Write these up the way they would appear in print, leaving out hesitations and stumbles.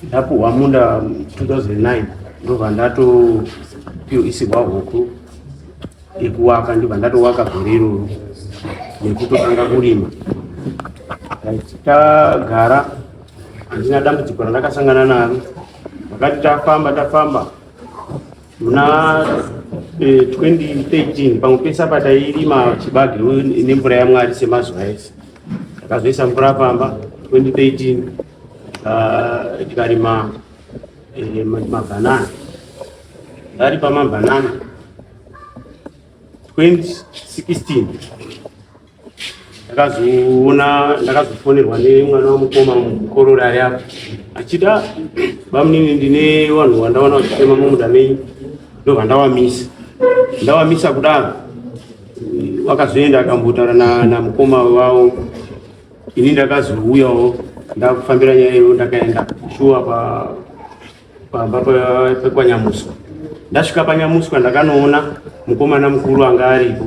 Ndapuhwa munda 2009, ndobva ndatoisirwa huku yekuwaka, ndobva ndatowaka gore iroro nekutotanga kurima. Tagara, handina dambudziko randakasangana naro. Vakati tafamba tafamba muna 2013, pamwe pese apa tairima chibage nemvura yaMwari semazuva ese. Takazoisa mvura pamba 2013, tikarima mabhanana. Ari pamabhanana 2016 ndakazoona, ndakazofonerwa nemwana wamukoma mukorori ari apo achida, "Bamunini, ndine vanhu vandaona vachitema mumunda menyu." Ndobva ndawamisa. Ndawamisa kudaro, wakazoenda akambotaura namukoma wavo. Ini ndakazouyawo, ndakufambira nyaya iyo. Ndakaenda shuwa pamba pekwaNyamuswa. Ndasvika paNyamuswa, ndakanoona mukomana mukuru anga aripo,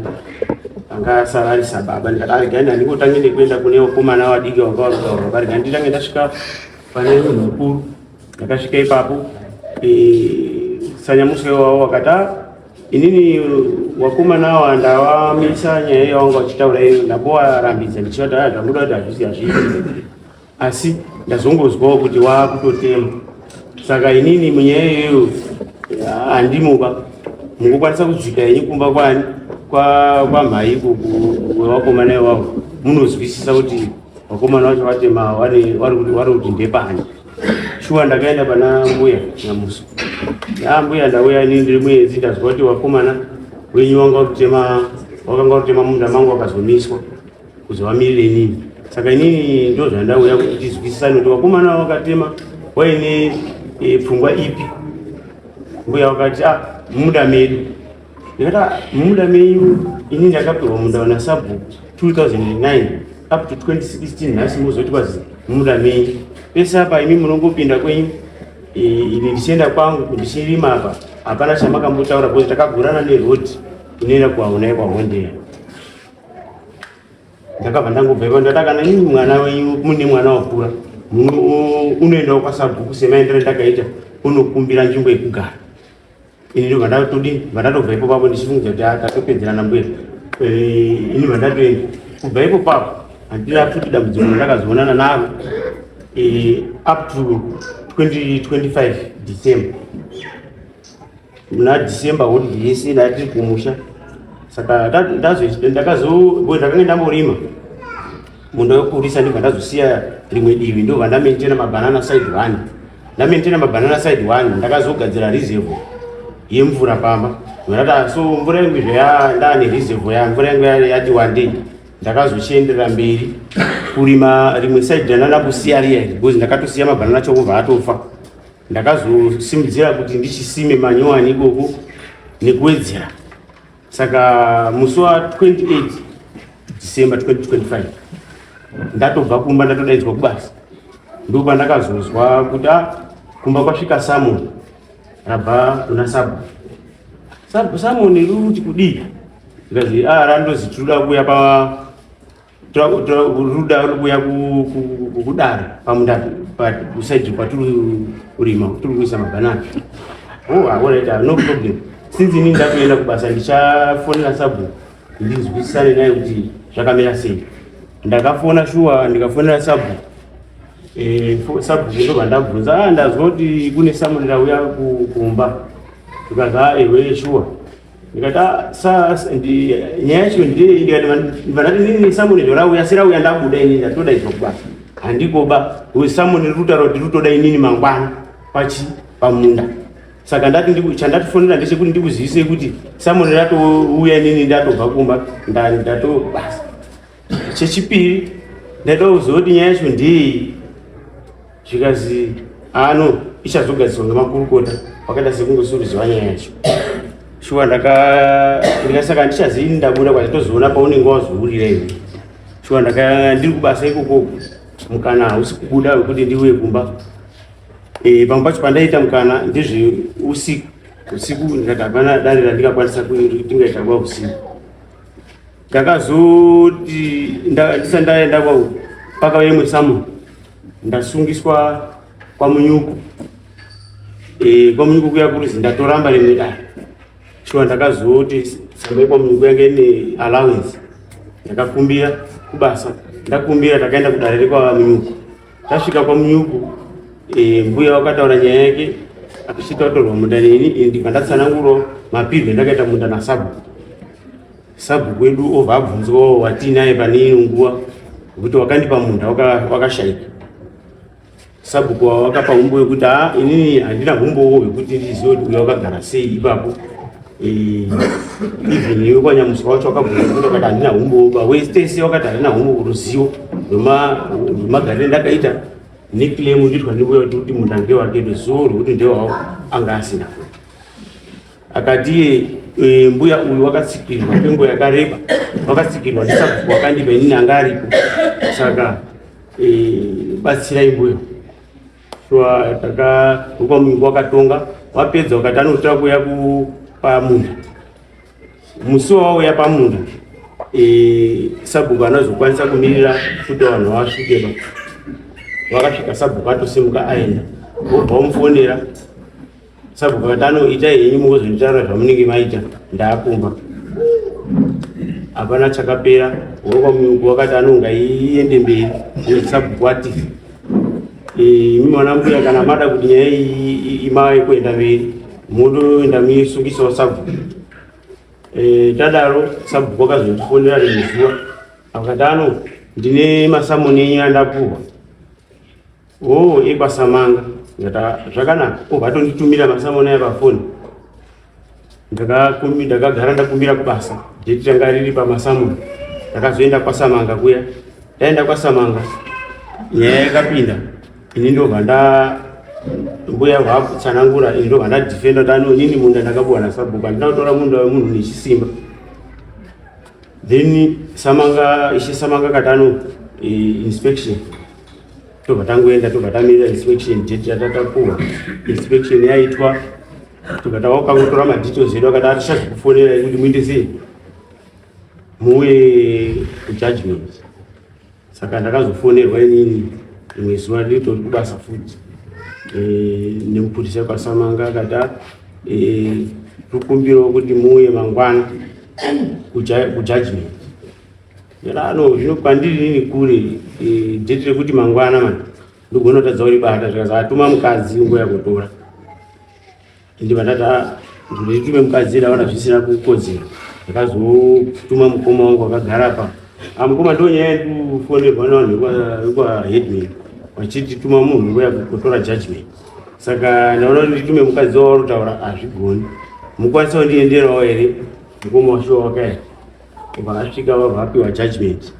anga asara ari sababa. Ndikati, "Aregai ndandingotange nekuenda kune vakomana vadiki vanga vari kutaura. Varegai nditange ndasvika pane munhu mukuru." Ndakasvika ipapo, sanyamuswa iwavo wakati, "Ah, inini wakomana awa ndawamisa nyaya yawanga vachitaura iyo. Ndambowarambidza ndichivati, aya zvamuda kuti hazvisi, hazviiti, asi ndazongozwawo kuti waakutotema. Saka inini munyaya iyoyo handimuba. Mungokwanisa kudzika henyu kumba kwani kwamhaiko wevakomana ivavo, munozwisisa kuti vakomana vacho vatema vari kuti ndepani." Shuwa ndakaenda pana mbuya Nyamuso. "Ya mbuya, ndauya ini ndiri muenzi. Ndazwa kuti vakomana wenyu wanga kutema, wakanga kutema munda mangu, wakazomiswa kuzovamirira inini. Saka inini ndo zvandauya kuti tizwisisane kuti vakomana vakatema waine pfungwa ipi." Mbuya wakati, "Ah, mumunda medu." Ndikati, "Ah, mumunda menyu? Ini ndakapiwa munda nasabhuku 2009 up to 2016. Nhasi muzoti kwazi mumunda menyu? Pese apa imi munongopinda kwenyu, ini ndichienda kwangu ndichirima. Apa hapana chamakambotaura because takagurana neroad inoenda kuhaunai kwaHondeya." Ndakabva ndangobva ipapo. Ndati, "Kana imi mwana wenyu mune mwana wakura, unoendawo kwasabhuku semaendero ndakaita, unokumbira nzvimbo yekugara." Ini ndobva ndatodi, bva ndatobva ipo papo ndichifungidza kuti, ah, tatopedzerana mbuya. Ini bva ndatoenda. Kubva ipo papo handina futi dambudziko randakazoonana naro up to 2025 December. Muna December holiday yese ndatiri kumusha. Saka ndakazo ndakange ndamborima munda wekurisa, ndibva ndazosiya rimwe divi, ndobva ndamaintaina mabanana side one. Ndamaintaina mabanana side one, ndakazogadzira reservoir yemvura pamba. Ndati, so mvura yangu izvo ndaane reservoir ya mvura yangu yati wandei. Ndakazochienderera mberi kurima rimwe side randandambosiya riya, because ndakatosiya mabanana acho kubva atofa. Ndakazosimudzira kuti ndichisime manyowani ikoko nekuwedzera. Saka musi wa28 December 2025, ndatobva kumba, ndatodaidzwa kubasa, ndopandakazozwa kuti a kumba kwasvika summon rabva kuna sabhuku. Summon riri kuti kudii? Ndikazi, "A, randozi tinoda kuuya pa ruda kuuya kudare pamunda kuside kwatiri kurima, tiri kuisa mabhanana." "Oh, alright, no problem. Since ini ndakuenda kubasa, ndichafonera sabhuku ndinzwisisane naye kuti zvakamira sei." Ndakafona shuwa, ndikafonera sabhuku. Sabhuku ndobva ndabvunza, "Ah, ndazwa kuti kune summon rauya kumba." Ndikazi, "Ah, ewe shuwa." Ndikati, "Ah, nyaya yacho ndei?" Ndikati, ndati, "Nini summon izvo rauya sirauya, ndabuda inini, ndatodaidzwa kubasa, handikoba. Summon riri kutaura kuti ritoda inini mangwana pachi pamunda. Saka ndati chandatifonera ndechekuti ndikuzivisei kuti summon ratouya, inini ndatobva kumba, ndato basa. Chechipiri, ndaida kuziva kuti nyaya yacho ndei." Zvikazi, "Ano ichazogadziswa ngemakurukota." Wakaita sekungosuruziwa nyaya yacho. Shuwa ndikasaka ndichazivi ndabuda kwachitozoona paunenge wazourira iwe. Shuwa ndaka ndiri kubasa ikoko, mukana hausi kubuda wekuti ndiuye kumba. Pamwe pacho pandaita mukana ndezveusiku usiku. Ndikati hapana dare randingakwanisa tingaita kwa usiku. Ndakazoti ndisati ndaenda kwau, pakauya imwe summon, ndasungiswa. kwaMunyuku. KwaMunyuku kuya kuruzi ndatoramba rimwe dare. Shuwa ndakazoti tsamba yekwaMunyuku yange ine allowance, ndakakumbira kubasa, ndakumbira takaenda kudare rekwaMunyuku. Tasvika kwaMunyuku, mbuya wakataura nyaya yake achisvika kutorwa munda neni. Ini ndibva ndatsanangurawo mapirwe ndakaita munda nasabhuku. Sabhuku wedu obva abvunzwawo watiinaye pane ino nguva wekuti wakandipa munda wakashaika. Sabhuku wakapa humbo wekuti ha, inini handina humbowo hwekuti ndizive kuti uya wakagara sei ipapo. Even iwe kwanyamuswa wacho wakabvunza kuti, wakati handina humbowo ba wetese, wakati handina humbo, ruzivo rwemagariro ndakaita neclaim nditwa ndimbuya kuti munda ngewake, ruzivo rwekuti ndewawo anga asina. Akati iye mbuya uyu wakatsikirwa kwenguva yakareba, wakatsikirwa ndisabhuku wakandipa inini anga aripo, saka batsirai mbuya. Shuwa taka wekwaMunyuku wakatonga, wapedza wakati anotora kuuya pamunda. Musi wauya pamunda, sabhuku anozokwanisa kumirira kuti vanhu vasvike pa vakasvika, sabhuku atosimuka aenda, wobva wamufonera. Sabhuku akati anoitai henyu, mugozonditaura zvamunenge maita, ndaakumba. Hapana chakapera. WekwaMunyuku wakati anonga iende mberi. Sabhuku ati imi mwana mbuya, kana mada kuti nyaya iyi imave kuenda mberi, motoenda muisungisawo sabhuku. Tadaro sabhuku akazondifonera rimwe zuva akati ano ndine masamoni enyu andapuhwa o ekwaSamanga. Ndikati zvakanaka. Obva atonditumira masamoni aya pafoni. Ndakagara ndakumbira kubasa, date ranga riri pamasamoni. Ndakazoenda kwaSamanga kuya. Ndaenda kwaSamanga, nyaya yakapinda. Ini ndobva nda mbuya hwakutsanangura, ini ndobva ndadefenda kuti ano inini munda ndakapuwa nasabhuku, handina kutora munda wemunhu nechisimba. Then Samanga, ishe Samanga katano inspection, tobva tangoenda, tobva tamirira inspection date yatatapuwa. Inspection yaitwa, tobva tawakangotora madetails edu. Akati atichazokufonerai kuti muinde sei, muuye kujudgment. Saka ndakazofonerwa inini rimwe zuva ndiritori kubasa futi nemupurisa kwaSamanga, akati tokumbirawo kuti muuye mangwana kujudgment. Ano zvino kwandiri nini kure, date rekuti mangwana mani ndogona kutadza kuribata. Zvikazi atuma mukadzi nguva yakutora. Ndibva ndati nditume mukadzi, ndaona zvisina kukodzera. Ndakazotuma mukoma wangu akagara pa mukoma. Ndo nyaya yekufonerwa navanhu vekwaheadman vachiti tuma munhu nguva yakutora judgment, saka ndaona kuti nditume mukadzi wauri kutaura hazvigoni, mukwanisa kundienderawo here? Mukoma wacho wakaenda, ubva asvika, vabva apiwa judgment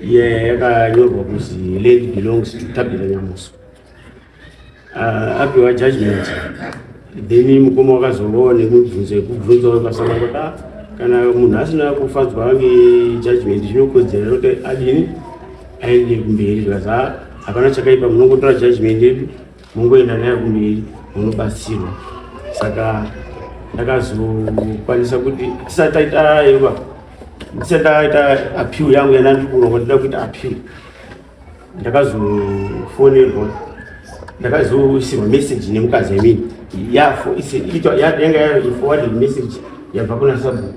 iye yakanyorwa kuzi land belongs to Tabitha Nyamuso. Apiwa judgment, then mukoma wakazovawo nemibvunzo yekubvunza wekasama kuti kana munhu asina kufadzwa ngejudgment, zvinokodzera kuti adini, aende kumberi? Zvikazi hapana chakaipa, munongotora judgment yedu mungoenda nayo kumberi, munobatsirwa. Saka ndakazokwanisa kuti tisati taita iva, ndisati taita appeal yangu yandandiri kuronga, ndida kuita appeal, ndakazofonerwa, ndakazoisirwa message nemukadzi emini yanga forwarded message yabva kuna sabhuku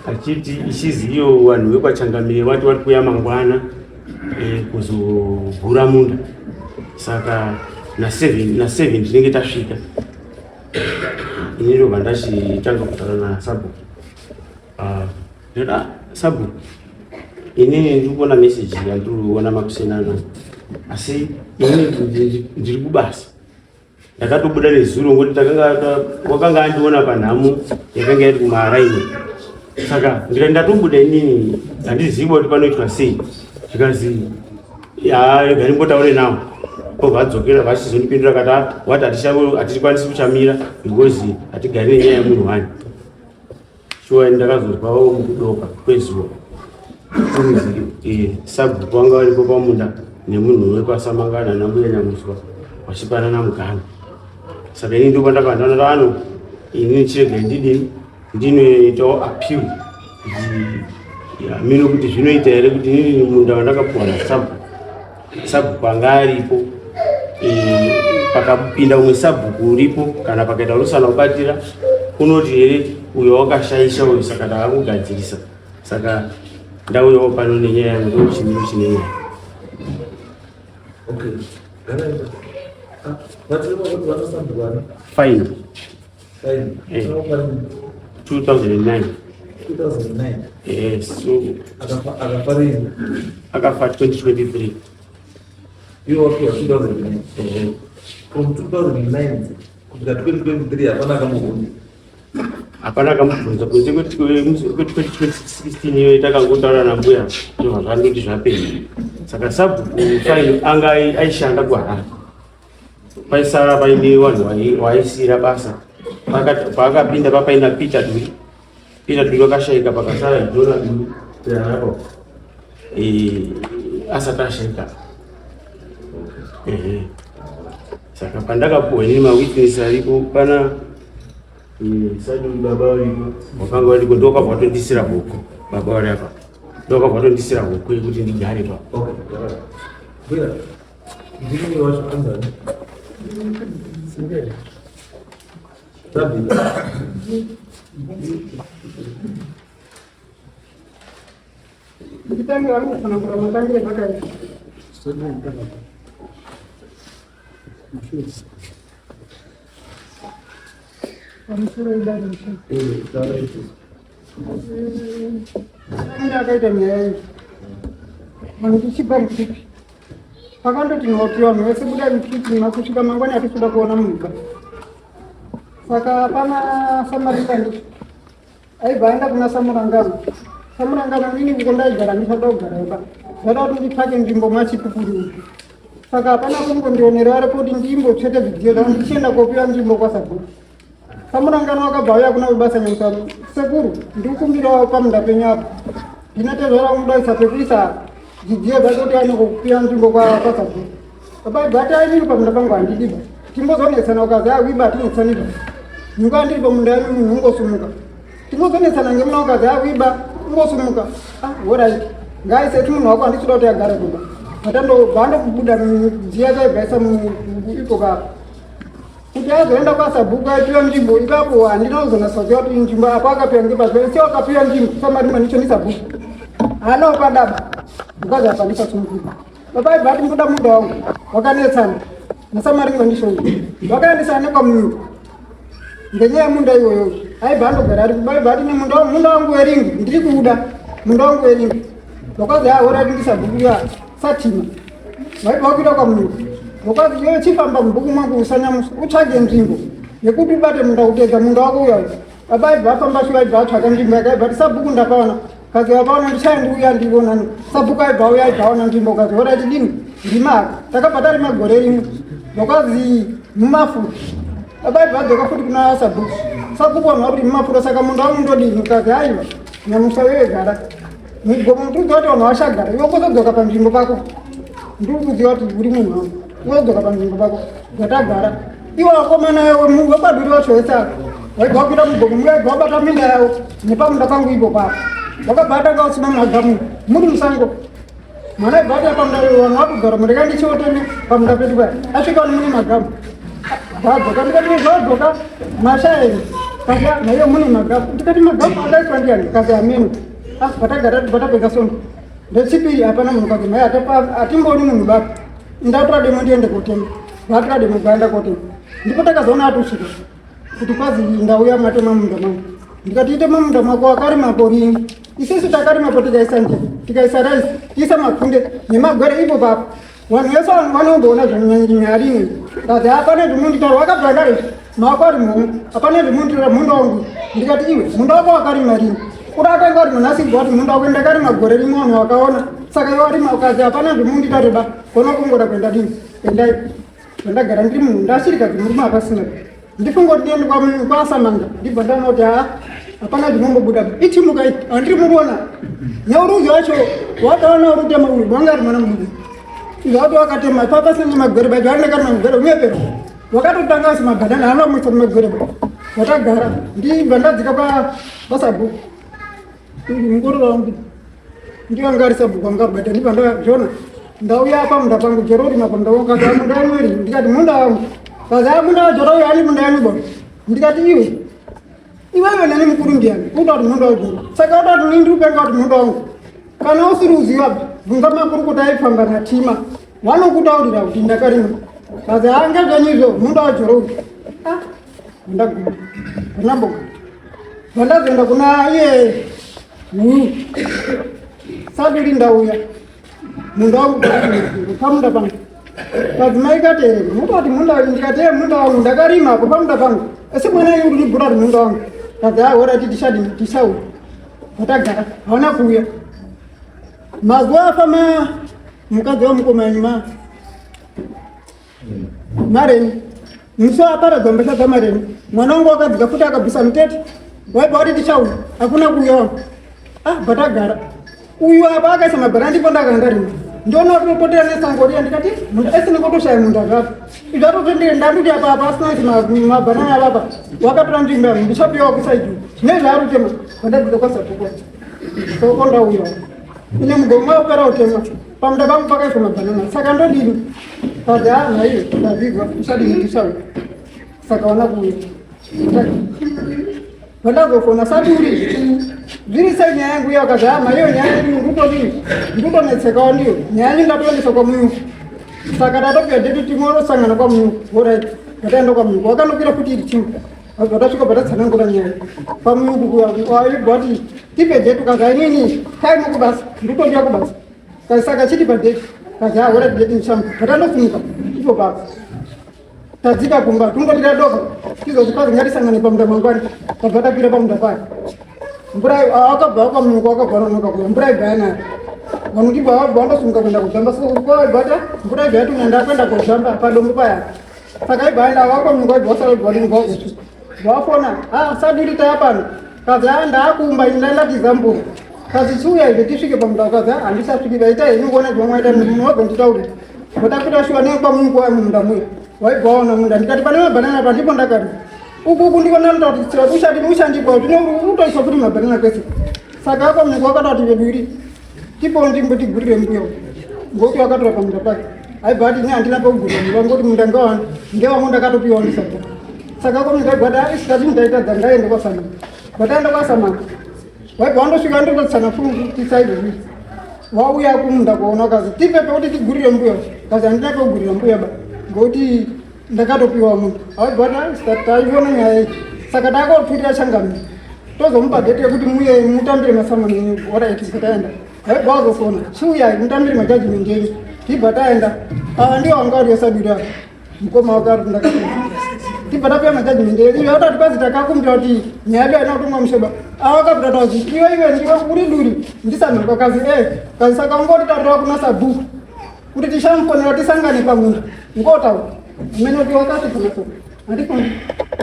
achiti ichizi iyo vanhu vekwaChangamire vati vari kuuya mangwana kuzogura munda, saka na7 tinenge tasvika. Ini ndobva ndachitanga kutaura nasabhuku. Ndoda sabhuku, inini ndiri kuona message yandiri kuona makusenana, asi inini ndiri kubasa, ndakatobuda nezuro ngokuti wakanga andiona panhamo yakanga iri kumaraini, saka ndikati ndatobuda inini, handizivi kuti panoitwa sei. Zvikazi rega ndimbotaure nawo. Obva adzokera, vachizondipindura kati wati hatikwanisi kuchamira because hatigari nenyaya yemunhu wani. Shuwa ndakazozwawo mukudoka kwezuva kunzi sabhuku vanga varipo pamunda nemunhu wekwaSamangana nambuya Nyamuswa vachipanana mugano. Saka ini ndipo ndakandana ano ini chirega ndidini, ndinoitawo appeal mino kuti zvinoita here kuti inini munda wandakapuwa nasabhuku, sabhuku anga aripo. Pakapinda umwe sabhuku uripo kana pakaita rusana kubatira unoti here uyo wakashaisha uyu, saka ndakakugadzirisa, saka ndauyawo pano nenyaya yangu, ndochimiro chine nyaya. Okay. Fine. Fine. 2009. 2009. Yes. So akafa rini? Akafa 2023. Iwe wapiwa 2009. From 2009 kusvika 2023 hapana akamubvunza. Hapana akamubvunza kunze kwe 2016 iyoyo takangotaura nambuya ndobva zvandoti zvapera. Saka sabhuku fine anga aishanda kuHarare. Paisara paine vanhu vaisiira basa. Paakapinda papaina Peter Duri. Peter Duri akashaika, pakasara Jona Duri apo. Asati ashaika. Saka pandakapuwa inini mawitness aripo pana Saduri baba varipo wakanga variko, ndokabva watondisira hoko baba vari apa, ndokabva watondisira hoko yekuti ndigare pa. Okay. Mbuya, ndini wacho anzani? Tabitha. Nditangira kutsanangura matangire zvakaita. Pamusoro idare mushe. Matangire akaita nyaya iyi. Vanhu tichibva mukipi. Pakandoti nhoti vanhu vese budai mukipi makusvika mangwani hatisi kuona munhu. Saka pana Samarika ndizvo. Aibva aenda kuna Samurangano. Samurangano ini uko ndaigara ndisada kugara ipa. Zvada kuti nditsvake nzvimbo machipupuri. Saka hapana kungondionera aripo kuti ndimbotsvete zvidziyo zvangu ndichienda kopiwa nzvimbo kwasabhuku. Samurangano akabva auya kuna basa nyamusaro. Sekuru, ndikukumbirawo pamunda penyu apo. Ndinotezvara mudaisa pekuisa zvidziyo zvake kuti aone kupiwa nzvimbo kwasabhuku. Baba ibva ati ainini pamunda pangu handidiba. Timbozonetsana ukazi awiba tinetsaniba. Nyuka ndiri pamunda yangu munhu ungosumuka. Timbozonetsana ngemuna ukazi awiba ungosumuka. Ah, alright. Ngaise munhu wako handisi kuda kuti agare kumba. Vatandobva andokubuda dziya chaibvaisa ipo ka. Kuti azoenda kwasabhuku aipiwa nzvimbo ipapo handina kuzonatsa kuziva kuti nzvimbo apo akapiwa ngepapi. Asi akapiwa nzvimbo samarima ndicho ndisabhuku. Haana upadaba. Because apa ndisasumukirwa. Baba aibva ati ndoda munda wangu wakanetsana naSamaringa ndishonga vakaendesana nekwamunyuka ngenyaya yemunda iwoyo aibva andogara ari aibva ati nemunda munda wangu weringi ndiri kuuda munda wangu weringi wakazi ahora ndisabhuku ya satima vaibva wakuita kwamunyuka wakazi iwe chifamba mubhuku mwangu usanyamusa utsvage nzvimbo yekuti ubate munda kutedza munda wako uyayo. Baba aibva afamba shuwa aibva atsvaga nzvimbo yake aibva ati sabhuku ndapaona kazi wapaona ndichaendiuya ndionani sabhuku aibva auya aibva aona nzvimbo kazi ora tidini ndima apa takabva tarima gore rimwe zvakazi mumafuro. Baba aibva adzoka futi kuna sabhuku. Sabhuku vanhu vari kuti mumafuro saka munda wangu ndodini kazi aiwa nyamusa wewe gara mugomo ndikuziva kuti vanhu vachagara iwe kuzodzoka panzvimbo pako ndikuziva kuti uri munhu wangu uzodzoka panzvimbo pako zvatagara iwo vakomana vekwaduri vacho vese ava waibva wakuita mugomo muyaibva wabata minda yavo nepamunda pangu ipo papo wakabva atanga usina magamu muri musango mwana aibva ati pamunda vanhu vakugara mureka ndichiotene pamunda pedu paya asvika vanhu mune magamu vadzoka ndikati zvadzoka mashaeni kazi naiyo mune magamu ndikati magamu akaiswa ndiani kazi ameno ah patagara patapedza sondo ndechipiri hapana munhu kazi mai atimboni munhu baba ndatora demo ndiende kotema vatora demo vaenda kotema ndipo takazoona atosvika kuti kwazi ndauya matema munda mangu ndikati itema munda mwako wakarimapo rini isisu takarimapo tikaisa nje tikaisa raisi tiisa makunde nemagwere ipo papo vanhu vese vanomboona zvanyarini kazi hapana zvimunditora wakabva kare maoko ari muhomwe hapana zvimunditora munda wangu ndikati iwe munda wako wakarima rini kuda atanga uri munhu asibva kuti munda wako ndakarima gore rimwe vanhu vakaona saka iwe warima ukazi hapana zvimunditora ba kona kungoda kuenda dini endai ndagara ndiri munhu ndashirika zimurume akasina ndifungoti ndiende kwasamanga ndibva ndaona kuti haa hapana zvinombobuda ichimuka iyi handiri mukuona nyauruzi wacho wataona uri kutema uyu wanga ari mwana mudiki izvo wato wakatema papasina nemagwere bai zvarindakarima magwere unyepero wakatotanga asi mabhanana haana mumagwere watagara ndibva ndadzika pasabhuku mukuru wangu ndiyo anga ari sabhuku anga aribata ndibva ndazviona ndauya pamunda pangu jerorima pamunda wangu kati munda wangu iri ndikati munda wangu Kazi munda wajora uyo ani munda yangu bwana. Ndikati iwe. Iwewe nani mukuru ndiani? Uda kuti munda wajora. Saka uda kuti nindi upenga kuti munda wangu. Kana usiri uziva bvunza makurukota aifamba natima. Vanokutaurira kuti ndakarima. Kazi ange zvenyizvo munda wajora uyu. Ah, ndaguma. Ndinamboga. Vandazoenda kuna iye uyu. Saduri ndauya. Munda wangu pamunda pangu. Madzimai katere, mutati munda wangu ndikati "Eh, munda wangu ndakarima apo pamunda pangu. Asi mwana iyu ndibhura kuti munda wangu. Kazi ah ora tishadi tisau. Patagara hauna kuuya. Mazuva afa ma mukadzi wamukoma yenyu ma mareni musi aparadzwa mbesa dzamareni mwana wangu wakadzika futi akabvisa mutete waibva wati tichauya hakuna kuuya ah batagara uyu apa akaisa mabhara ndipo ndakanga rimwe ndiona kutopotera nesango riya ndikati ese ndikotoshaya munda zvapo izvi atotendere ndandoti apa apa asina kuti mabhanana avapa wakatora nzvimbo yangu ndichapiwa kusaidi nezvaari kutema vandadzidza kwasabhuku soko ndauya ine mugomo wapera kutema pamunda pangu pakaiswa mabhanana saka ndodini kazi a naiyo ndazvizwa ndichadini ndichauya saka wana kuuya vandazofona saduri zviri sei nyaya yangu iyo akazi a maiyo nyaya yedu ndikutodini ndikutonetsekawo ndiyo nyaya yanyu ndatoendesa kwamuyungu saka tatopia date timorosangana kwamuyungu orit ndataenda kwamuyungu wakanokwira futi iri timu vatasvika patatsanangura nyaya pamuyungu waibva kuti tipe date kazi ainini time kubasa ndikutodiwa kubasa kazi saka chiti padate kazi a orit date ndichamuka patandosimuka ipo basa tadzika kumba tungoti tadoka tizoti kwazi ngatisangane pamunda mangwani tabva takwira pamunda paya mvura akabva wakamuka wakabva nonoka kuya mvura ibva yanaya vanhu tibva vabva vandosumuka kuenda kuzhamba bata mvura ibva yatuna ndakuenda kuzhamba padombo paya saka ibva yaenda wakamuka ibva wasara ibva wadini bva wafona ah saduri taya pano kazi ah ndaakumba ini ndandatiza mvura kazi chiuya izvo tisvike pamunda kazi ah handisasviki vaita henyu kuona zvamwaita munogonditaurira vatakuita shuwa nekwamungu wayo mumunda muya waibva waona munda ndikati pane mabhanana pa ndipo ndakati uku uku ndiko ndanotarisira kuti ushandi ushandibwa zvino utoiswa futi mabhanana kwese saka apa munhu wakada kuti vedu iri tipo ndimbo tigurire mbuya ngokuti wakatora pamunda pake aibva ati ini handina pekugurira mbuya ngokuti munda ngewani ngewangu ndakatopiwa ndisabva saka apa munhu aibva ati isikati ndaitadza ngaende kwasamama vataenda kwasamama waibva wandosvika nditotsana fungu tisaizvozvi wauya kumunda kuona kazi tipe pekuti tigurire mbuya kazi handina pekugurira mbuya ba ngokuti ndakatopiwa munhu aibva taiona nyaya iyi saka takotwitira changamire tozomupa date yekuti muye mutambire masamani enyu orit taenda aibva wazofona chiuyai mutambire majudgment enyu tibva taenda ava ndiwo anga vari vesadura mukoma wakari ndakati tibva tapiwa majudgment enyu iwe atati kwazi takakumbira kuti nyaya yedu haina kutongwa mushoba ava akabva tatazi iwe iwe ndiwe uri duri ndisamhaka kazi e kazi saka ungoti tatora kuna sabhuku kuti tishamufonera tisangane pamunda ngotaura amene kuti wakati pamasoko handifoni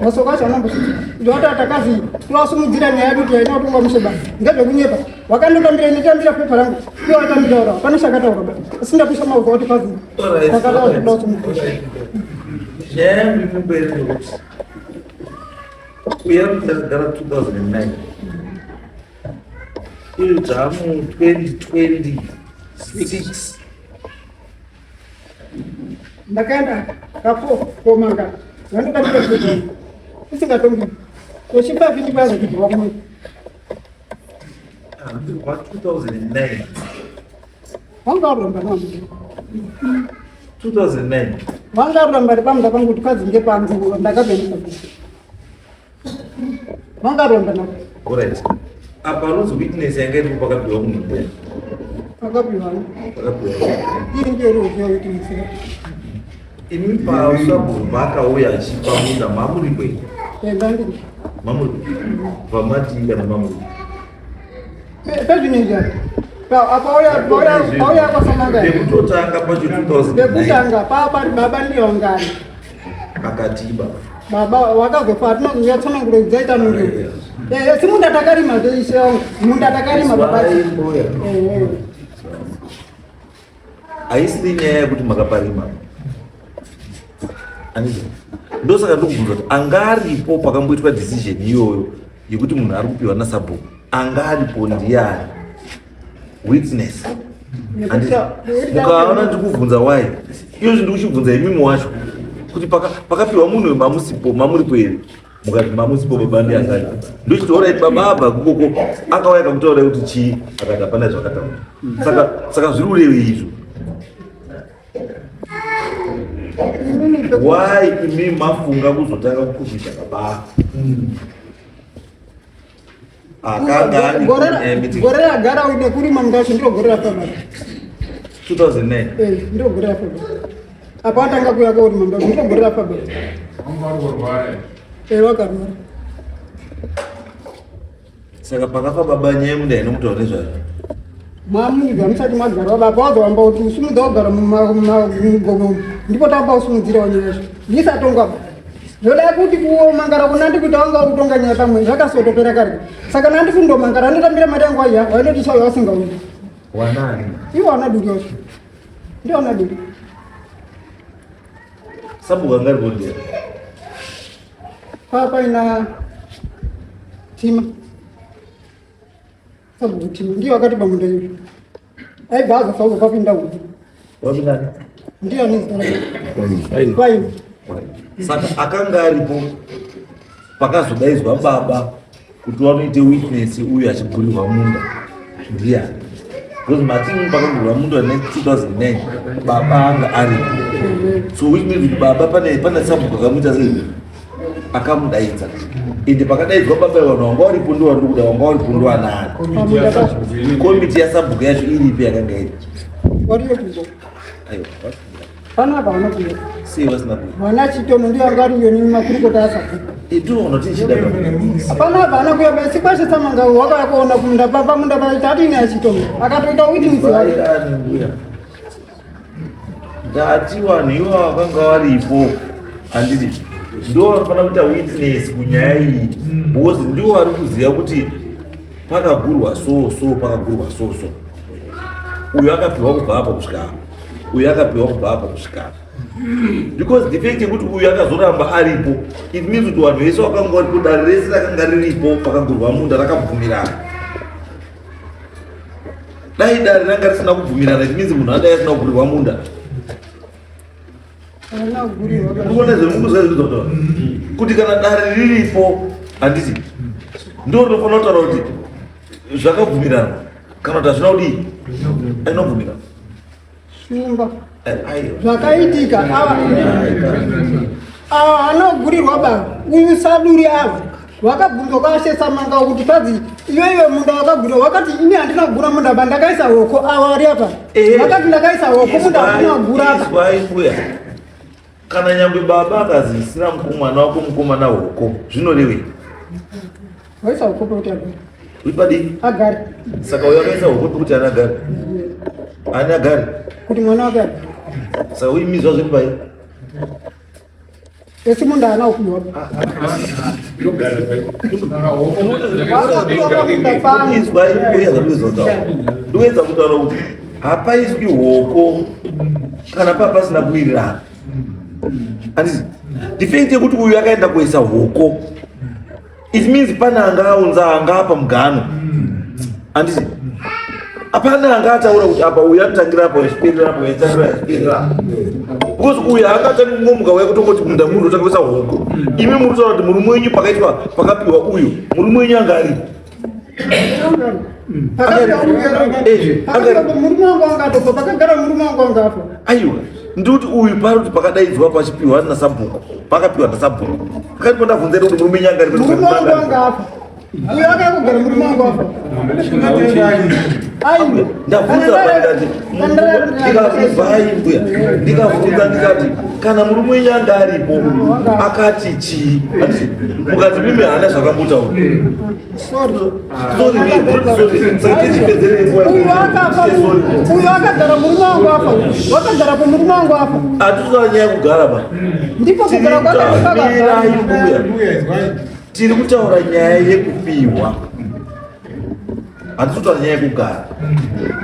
masoko acho anambosvika ndowata takazi tiwasumudzira nyaya yedu kuti haina kutongwa mushoba ngezvekunyepa wakandotambira nditambira pepa rangu iwe watambiraura hapana chakataura ba asindapisha maoko wati kwazi takataura kuti ndawasumudzira Nyaya yangu iri kumberi ndekuti uya takagara 2009 iyo tamu 2026 ndakaenda kafo komanga vandotambira pepa rangu isingatongi toshipa vindi kwazo kuti wakumwe kwa 2009 wanga waramba nawo 2009 wanga waramba pamunda pangu kuti kwazi ngepangu ndakabendisa wanga waramba nawo alright apa runzi witness yanga iripo pakapiwa munhu mbuya pakapiwa pakapiwa iri ndiyo ruzivo kuti musika imi pasabhuku paakauya achipa munda mamuri kwei enda ndiri mamuri vamatii kana mamuri pezvinezvi apa pauya kwasamanga pekutotanga pacho 2009 pekutanga paapari baba ndiyo ngani akatiba baba wakazofa hatina tsananguro dzaita muriwo si munda takarima zveishe wangu munda takarima baba haisiri nyaya yekuti makaparima andizvo ndosaka ndokubvunza kuti anga aripo pakamboitwa decision iyoyo yekuti munhu ari kupiwa nasabhuku anga aripo ndiani witness Handiti? Mukaona ndikubvunza why iyozvi ndikuchibvunza imimi wacho. Kuti pakapiwa munhu mamusipo, mamuripo here? Mukati mamusipo baba ndiye akati. Ndochiti alright baba abva kukoko akauya akakutaura kuti chii akati hapana zvakataura. Saka zviri kurevei izvo? Why imi mafunga kuzotanga kukumbidza baba? Akanga ari gore ragara uine kurima munda wacho ndiro gore rafamba. 2009. Eh, ndiro gore rafamba. Apa atanga kuya korima munda wacho ndiro gore rafamba. Eh, wakarwara. Saka pakafa baba nyaya yemunda inomutaura nezvayo. Mamuga musati magara baba wazowamba kuti usumudza kugara mugomo ndipo tamba usumudzira nyaya yacho. Ndisatongwa. Zvoda kuti kuomangara kuna ndikuita wanga kutonga nyaya pamwe zvakasotopera kare. Saka nandi kundomangara ndotambira mari yangu aiya wainoti shayo wasingauyi. Wanani? Iwo ana duri wacho. Ndio ana duri. Sabhuku anga aripo ndiye. Papa ina tima. Sabhuku tima ndiyo akati pamunda iyo. Aibva azofa uko papinda uko. Wapinda. Ndiyo ane zita rake. Kwaini. Saka akanga aripo pakazodaidzwa baba kuti wanoite witness uyu achigurirwa munda ndiyani? Because mati pakagurwa munda ne 2009 baba anga aripo. So which means kuti baba pane sabhuku akamuita sei? Akamudaidza. Ende pakadaidzwa baba vanhu vanga varipo ndo vari kuda vanga varipo ndo anani. Komiti yasabhuku yacho iripi yakanga iri? Wariyo kuzo. Aiwa. Panapa vana kuyo. Sei vasina kuyo? Vana chitono ndiyo anga ariyo ni makurukota asabhuku. Ndinoona tichida Hapana hapana kuya basi kwashe samanga wakauya kuona kumunda papa munda paita ati ine achitono akatoita witness wake. Vairani mbuya. Ndati vanhu ivava vakanga varipo handiti ndo vanofanira kuita witness kunyaya iyi because ndivo vari kuziva kuti pakagurwa so so pakagurwa so so uyu akapiwa kubva apa kusvika apa uyu akapiwa kubva apa kusvika apa because the fact yekuti uyu akazoramba aripo it means kuti vanhu vese vakanga varipo dare rese rakanga riripo pakagurwa munda rakabvumirana. Dai dare ranga risina kubvumirana it means munhu adai asina kugurirwa munda. Mukuona zvemukuzwa zvinotaura kuti kana dare riripo handiti ndo rinofanira kutaura kuti zvakabvumirana kana kuti hazvina kudii ainobvumirana. Shumba. Zvakaitika ava ava anogurirwa baba uyu saduri ava vakabvunzwa kwashe Samanga kuti padzi iwe iwe munda wakagurwa wakati ini handina kugura munda ba ndakaisa hoko ava vari apa vakati ndakaisa hoko munda handina kugura apa. Izwai mbuya kana nyangwe baba akazisira mwana wako mukomana hoko zvinorevei? Waisa hoko pekuti agare. Uipadii? Agare. Saka uyo akaisa hoko pekuti ana agare. Ani agare? Kuti mwana wake agare. Saka uimizwa zviri pai? Esi munda haana kupiwa. Izwai mbuya zvandikuedza kutaura. Ndikuedza kutaura kuti hapaiswi hoko kana paa pasina kuwirirana. Handiti? The fact yekuti uyu akaenda kuisa hoko it means pane anga aunza anga apa mugano. Handiti? Hapana anga ataura kuti apa uyu anotangira apa achiperera apa achitangira achiperera apa. Because uyu haangatangi kungomuka uya kutongoti munda munhu otanga kuisa hoko. Imi muri kutaura kuti murume wenyu pakaitwa pakapiwa uyu murume wenyu anga aripo. Murume wangu anga atofa pakagara murume wangu anga afa. Aiwa ndikuti uyu pari kuti pakadaidzwa pachipiwa nasabhuku pakapiwa nasabhuku pakati pandabvunza kuti murume wenyu anga aripo. Murume wangu anga afa. Uyu akakugara murume wangu afa. Aiwa. Ndabvunza pandati ndikabvai mbuya ndikabvunza ndikati kana murume wenyu anga aripo akati chii mukati mimi haana zvakambotaura. Sorry. Sorry, sorry. Saka tichipedzere nguva. Uyu akafa. Uyu akagara murume wangu afa. Wakagara po murume wangu afa. Hatitotaura nyaya yekugara ba. Ndipo kugara kwake Mirai mbuya. Tiri kutaura nyaya yekupiwa. Hatisi kutaura nyaya yekugara.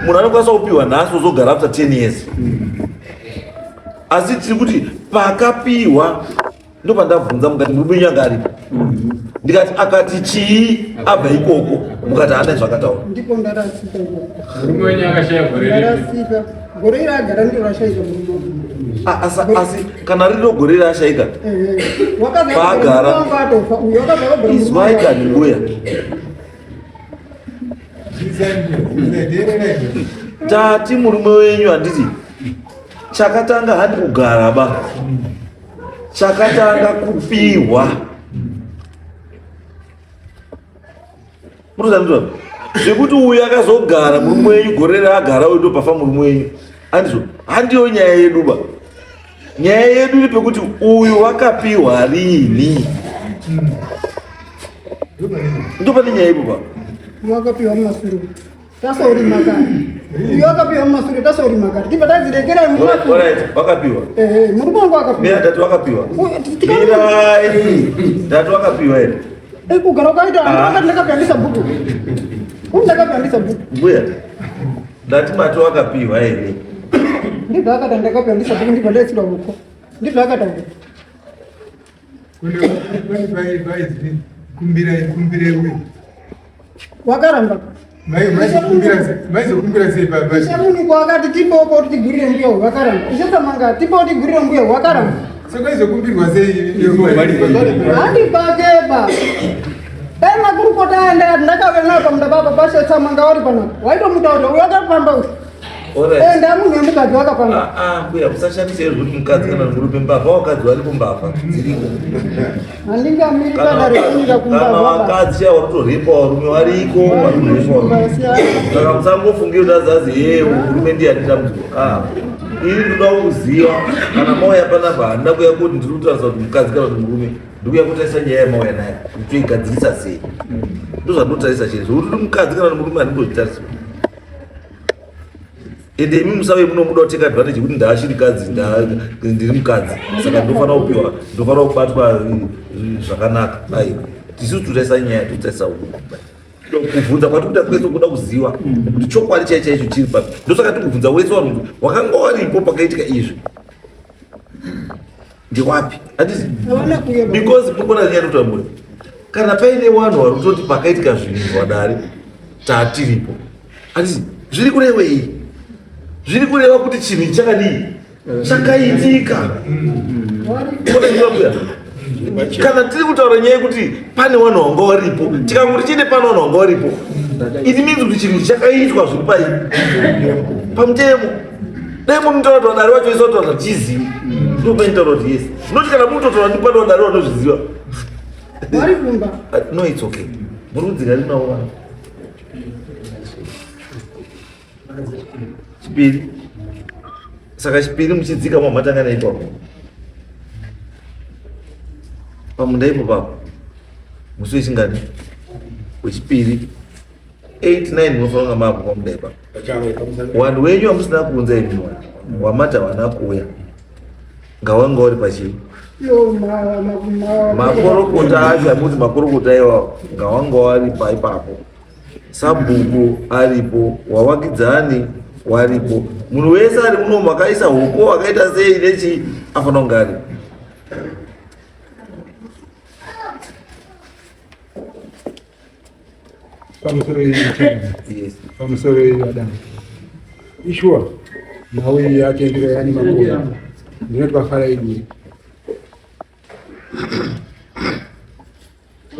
Munhu anokwanisa kupiwa nhasi ozogara after 10 years. Asi tiri kuti pakapiwa ndopandabvunza mukati murume wenyu anga aripo. Ndikati akati chii abva ikoko mukati haana zvakataura. Ndipo ndarasika. Murume wenyu akashaya gore ripi? Ndarasika. Gore iri agara ndiro rashaika murume wangu. Asi kana rino gore rashaika paagara izwai kani mbuya tati murume wenyu handiti chakatanga handi kugara ba chakatanga kupihwa Murikuzanzwa zvekuti uyu akazogara murume wenyu gore raagara uyu ndopafa murume wenyu andizvo handiyo nyaya yedu ba nyaya yedu iri pekuti uyu wakapiwa rini ndopane nyaya ipo pa wakapiwa mumasure tasorima kare uyu wakapiwa mumasure tasorima kare tibva tadzirekera mumasure wakapiwa eh murume wangu wakapiwa mira tati wakapiwa mirai tati wakapiwa here Eh, kugara kwakaita ah. ndakapyandisa bhuku ndakapyandisa bhuku mbuya ndati mati wakapiwa here ndibva akati ndakapyandisa bhuku ndibva ndaisirwa ruko ndibva akati wakaramba Ishamuniko akati timboko kuti tigurire mbuya uyu wakaramba. Ishatsamanga timbo tigurire mbuya uyu wakaramba. Saka izokumbirwa sei? Handi pake ba. Dai makurukota aenda ndakauya nawo pamunda baba pashatsamanga wari panapa. Waitomutaura uyu akapamba uyu. Enda munhu wemukadzi wakapamba. Ah, ah, mbuya musashandise zvekuti mukadzi kana murume mbavha wakadzi varipo mbavha dziriko. Handingamiri kana rekunyika kumbavha. Kana vakadzi chaivo varikutorepa varume variko varikurepa varume. Saka musangofungira kuti azazi yee murume ndiye ane dambudziko. Ah. Ini ndinoda kuziva kana mauya panapa handina kuya kuti ndiri kutaurisa kuti mukadzi kana kuti murume. Ndikuya kutarisa nyaya yamauya nayo kuti toigadzirisa sei. Ndozvandinotarisa chete zvekuti mukadzi kana murume handingozvitarisa. Ende imi musave munomuda kuteka advantage yekuti ndaashirikadzi ndiri mukadzi saka ndofanira kupiwa ndofanira kubatwa eh, zvakanaka aiwa tisu totarisa nyaya totarisa kubvunza kwati kuda kwese kuda kuziva kuti chokwadi chai chaicho chiri papi ndosaka tikubvunza wese vanhu kuti wakanga waripo pakaitika izvi ndewapi handiti because mukona nyaya totambura kana paine vanhu vari kutoti pakaitika zvinhu vadare tatiripo handiti zviri kurevei zviri kureva kuti chinhu chakadii chakaitika kana tiri kutaura nyaya yekuti pane vanhu vanga varipo tikangoti chete pane vanhu vanga varipo it means kuti chinhu chakaitwa zviri pai pamutemo dai munotaura kuti vadare vacho vese vataura zvachizivi ndopainotaura kuti yes not kana munototaura ndi pane vadare vanozviziva no it's okay muri kudzika rinawo vanhu chipiri saka chipiri muchidzika mamatanga naipapo pamunda ipo papo musi wechingani wechipiri 8 9 munofanira kunga maapo pamunda ipapo Wanhu wenyu wamusina kuunza imi wamati hawana kuuya ngawanga uri pachii makorokota acho amuti makorokota iwawo ngawanga wari paipapo sabhuku aripo wawakidzani waripo munhu wese ari muno makaisa huko akaita sei nechii afanira kunge aripo Pamusoro yes. Pamusoro yadam. Ishuwa nhau iyi yatendera yani makore. Ndinoti vafara iduri.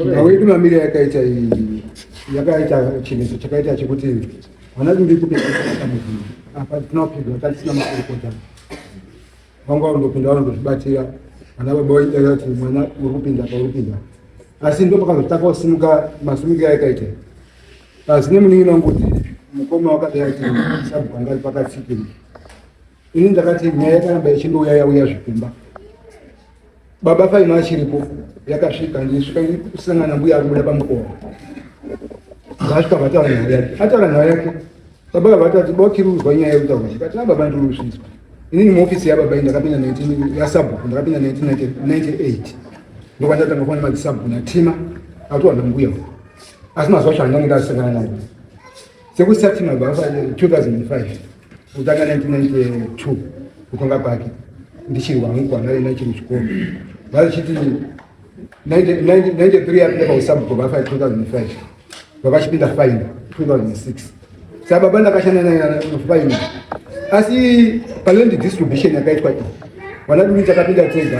Nhau yedu mamire yakaita iyi yakaita chinetso chakaita chekuti vana tiri kupedzisa muvhunzo apa tinopindwa tatisina makurukota vanga vanondopinda vanondozvibatira vana baba vaidara kuti mwana uri kupinda pauri kupinda asi ndo pakazotanga kusimuka masimukiro aikaita asi nemunin'ina wangu kuti mukoma wakadai kuti sabhuku anga ari pakatsikiri ini ndakati nyaya yakaramba ichindouya yauya zvikumba baba faino achiripo yakasvika ndisvika kusangana mbuya akubuda pamukova ndasvika vataura nhau yake ataura nhau yake baba vatati bokiruzwa nyaya yekutaura ndikati a baba ndiri kuzvinzwa inini muofisi yababa iyi ndakapinda 19 yasabhuku ndakapinda 1998 ndokwandatanga kuona madzisabhuku natima akutowana mbuya asi mazuva acho handange ndasangana naye sekusatima baba 2005 kutanga 1992 kutonga kwake ndichiri wangu kwana ina chiri chikoro vachiti 93 apinda pausabhuku vafa 2005 vavachipinda final 2006 sa baba ndakashanda naye final asi paland distribution yakaitwa iyi Vana duri takapinda tega,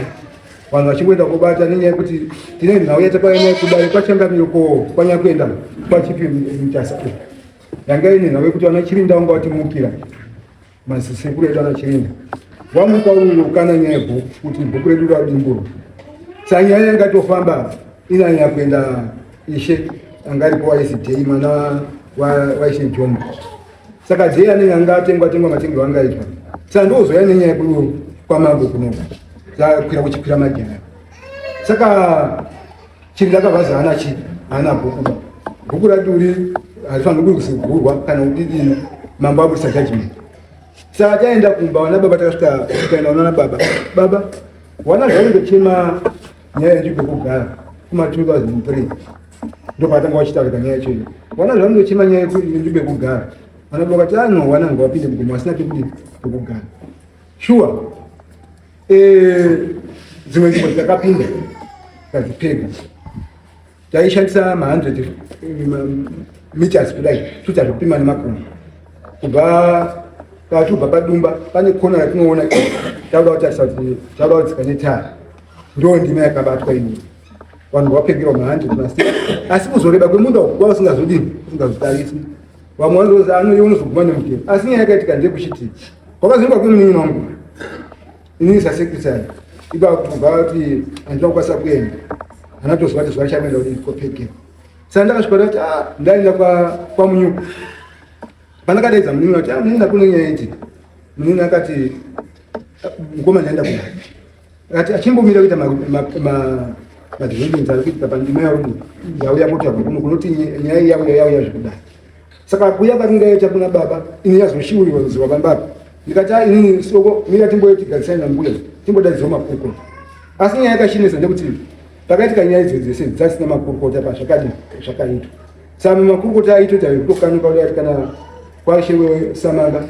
vanhu vachingoenda kobata nenyaya yekuti tine nhau yatakauya nayo kudare kwachangamiro ko kwanyakuenda kwachipi mutasa yanga ine nhau yekuti vana Chirinda vanga vatimukira masisekuru edu ana Chirinda wamuka uyo kana nyaya yebhuku kuti bhuku redu radimburwa. Saka nyaya yanga tofamba inanyanya kuenda ishe anga aripo waisdei mwana waishe John. Saka dei anenge anga atengwa tengwa matengero anga aitwa. Saka ndozoya nenyaya yekuru kwamambo kunoku dzakwira kuchikwira majaya. Saka Chirinda akavazi haana chi haana bhuku ba bhuku raduri harifaniri kuzigurwa kana kudidini mambo abudisa judgment. Saka taenda kumba wana baba takasvika tikaenda unaona baba baba wana zvaingochema nyaya yenzvimbo yekugara kuma 2003 ndopatanga wachitaurika nyaya yacho iyo wana zvaingochema nyaya yenzvimbo yekugara wana baba vati ano wana ngawapinde mugomo asina pekudi pekugara shuwa. Dzimwe nzvimbo dzakapinda tikadzipega taishandisa ma100 meters kudai tuta zvekupima nemakumbo kubva patubva padumba pane kona ratinoona tauda kutarisa kuti tauda kutsika netara ndo ndima yakabatwa ini vanhu vapegerwa ma100 masi asi kuzoreba kwemunda uku kwava usingazodini usingazotarisi vamwe vanozi anouya unozoguma nemutemo asi nyaya yakaitika ndeyekuchiti kwakazoendwa kwemunin'ina wangu inini sasekretary ipapo kubva kuti handina kukwanisa kuenda anatozwa kuti zuva richakuenda kuti kopegera saka ndakasvika ndati ah, ndaenda kwamunyuku pandakadaidza munin'ina kuti ah, munin'ina kune nyaya iti munin'ina akati ah, mukoma ndaenda kuna akati achimbomira kuita madhizvinzi ari kuitika pandima yauri yauya kuti abva kuno kunoti nyaya yauya yauya zvekudai saka kuya kwatingaita kuna baba ini yazoshiurirwa kuziwa pambapa ndikati a inini soko mira timbotigarisai nambuya timbodaidzwa makurukota asi nyaya yakashinesa ndekuti pakaitika nyaya idzo dzese dzasina makurukota pazvakadi zvakaitwa saka makurukota aitoita vekutokanuka kudai kana kwashe samanga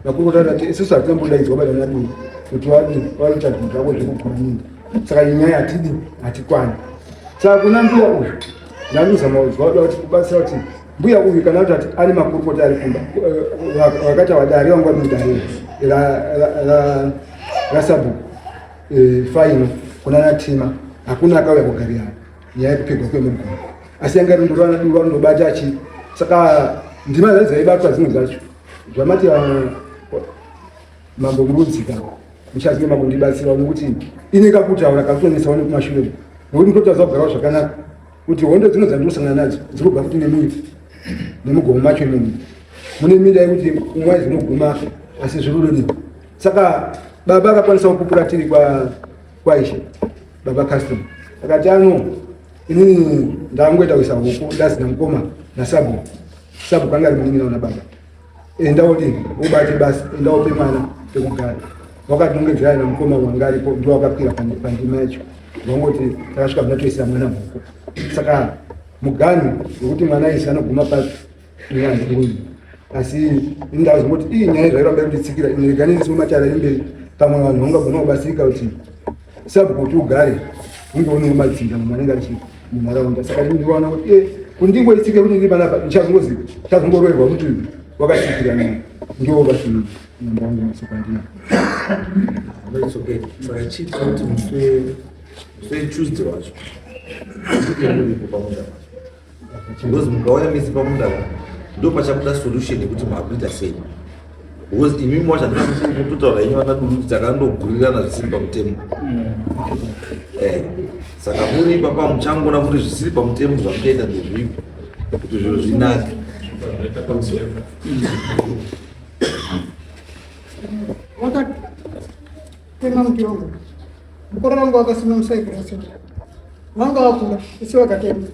makurukota akati isusu hatina mbodaidzwa baba nadini kuti vadi vaita zvinhu zvavo zvekugura minda saka nyaya hatidi hatikwani saka kuna mbuya uyu ndandozama kuzwa kuda kuti kubatsira kuti mbuya uyu kana kuti ane makurukota ari kumba vakaita vadare vangu vari mudare rasabhuku faino kuna natima hakuna akauya kugarirana nyaya yekupegwa kwemugomo asi yanga iri ndorana duru vanondobata achi saka ndima dzacho dzaibatwa dzimwe dzacho zvamati mambo murudzika muchazinge makundibatsira nekuti ine kakutaura kakutonetsawo nekumashure nekuti ndotadza kugarawo zvakanaka kuti hondo dzino dzandinosangana nadzo dziri kubva futi nemiti nemugomo macho imomo mune minda yekuti umwe dzinoguma asi zvirudodi saka baba akakwanisa kupupura tiri kwaishe baba custom akati ano inini ndangoita kuisa huku ndazina mukoma nasabu sabu kanga ari munin'ina una baba enda wodini ubate basa enda upe mwana pekugara wakadongedzera na mukoma wanga aripo ndo wakakwira pandima yacho vangoti takasvika munatoisira mwana huku saka muganhu wekuti mwana isi anoguma papi inyanzikuyi asi indazongoti ii nyaya zvairamba kunditsikira rega nindisiwo matara emberi pamwe vanhu vangagona kubatsirika kuti sabhuku kuti ugare unge une madzinza mumwe anenge ari munharaunda saka ndinoona kuti e kundingoitsike kuti ndiri panapa ndichazongozi ndichazongoroerwa kuti wakatsikira nini ndiwo basi mambo wangu masoko andina. It's okay. Saka chiita kuti musi weTuesday wacho muripo pamunda pacho because mukauya mese pamunda pa ndo pachabuda solution yekuti maakuita sei because imimi wacho handina kutotaura henyu vana duru kuti takandogurirana zvisiri pamutemo. Saka muri ipapa muchangoona kuti zvisiri pamutemo zvamuchaita ndezvipi kuti zviro zvinake. Wakatema muti wangu mukoro wangu wakasima musaipurasi wanga wakura isi wakatema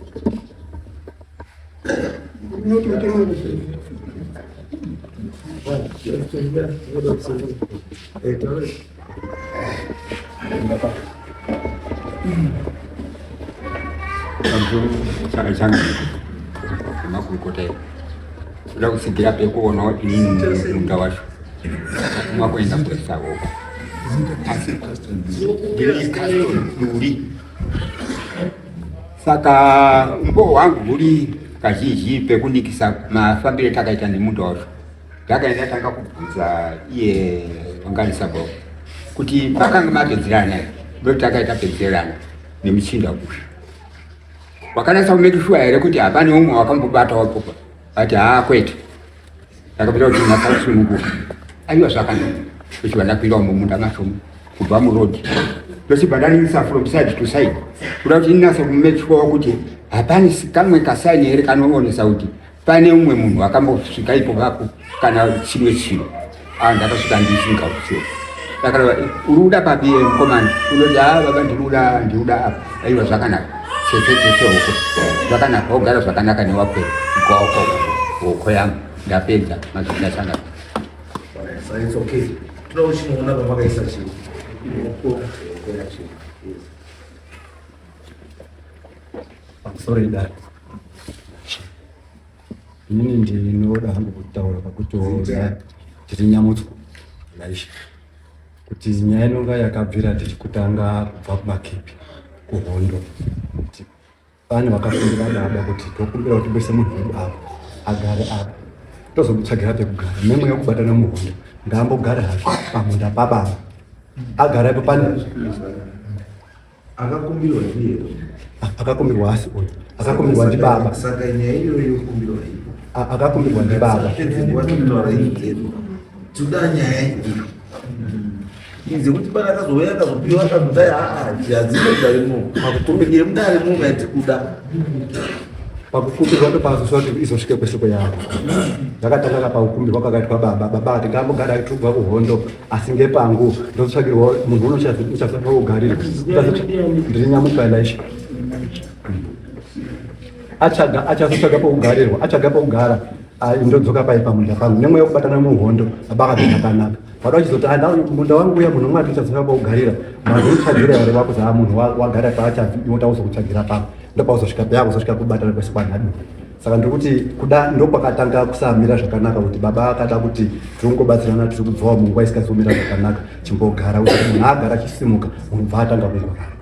noti mutemo Changa makurukota kuda kutsigira pekuonawo inini munda wacho mwakuenda kuisa hoko asi ndiri duri saka umbo hwangu huri kazhinji pekunikisa mafambiro takaita nemunda wacho ndakaenda tanga kubvunza iye wangarisa boko Kuti makanga mapedzerana here? Ndoti takaita pedzerana nemuchinda uyu. Wakanatsa kumake sure here kuti hapane umwe wakambobata wapopa? Ati haa kwete. Ndakapinda kuti natsa kusununguka. Aiwa zvakanaka. Kuti vandapinda mumunda macho kubva muroad. Ndochibva ndaningisa from side to side. Kuda kuti ndinatse kumake sure kuti hapane kamwe kasaini here kanoonesa kuti pane umwe munhu akambosvika ipo papo kana chimwe chinhu. Ah, ndakasvika ndisingakuziva. Ndakareva uri kuda papi mukomana? Unoti haa baba ndiri kuda apa. Aiwa zvakanaka. Tsetse tsetse hoko. Zvakanaka wogara zvakanaka newapera. Goko hoko yangu ndapedza mazvindasangana. So it's okay. Toda kuchinoona pamakaisa chii. Hoko yacho. Yes. Pamusoro idare. Inini ndinoda hangu kutaura pakuti tiri nyamutswa naishe kuti nyaya inonga yakabvira tichikutanga kubva kumakepi kuhondo kuti pane vakafundira baba kuti tokumbira kuti bese munhu wedu apa agare apa tozomutsvagira pekugara memweya wekubatana muhondo ngaambogara hake pamunda pababa agara ipo pane Akakumbirwa ndiye. Akakumbirwa asi uyu akakumbirwa ndibaba. Saka nyaya iyoyo yokumbirwa ipo. Akakumbirwa ndibaba. Pedze nguva tinotaura iyi Toda nyaya iyo. Inze kuti pana akazouya akazopiwa akazodai aa hadzimo mudare muno. Pakukumbirwa Yemudare muno yatikuda. Pakukumbirwa ndopazosva kuti izosvike kwesoko yavo. Zvakatanga ka pakukumbirwa kwakaitwa baba. Baba ati ngambogara achitobva kuhondo asi ngepangu ndotsvagirwa munhu unochazofa kugarira. Ndiri nyamuka Elisha. Achaga achazotsvaga pokugarirwa achaga pokugara ndodzoka pai pamunda pangu nemweya wekubatana muhondo baba akati zvakanaka. Vada vachizoti ah, munda wangu uya munhu umwe ati pokugarira vanhu unotsvagira here wakuzi ah, munhu wagara paachaiota uzokutsvagira pako ndopauzosvika paya kuzosvika kubatana kwese kwanhadu. Saka ndiri kuti kuda ndokwakatanga kusamira zvakanaka kuti baba akada kuti tiri kungobatsirana tiri kubvawo munguva isikazi kumira zvakanaka chimbogara kuti munhu agara achisimuka munhu bva atanga kungorara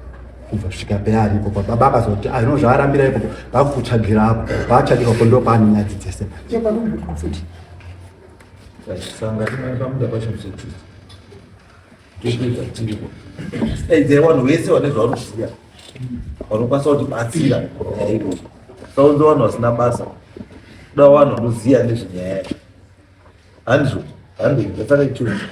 kubva kusvika peari ipopo baba akazoti ah, ino zvaarambira ipopo vakutsvagira apo paatsvagirwapo ndo paane nyadzi dzese manje. Sanga pamuda pacho musetu. Daidzai vanhu vese vane zvavanoziva vanokwanisa kutibatsira nyaya iyoyo. Saunze vanhu vasina basa, kuda vanhu vanoziva nezvenyaya yacho. Handizvo, handizvo, ndasaka ichocho.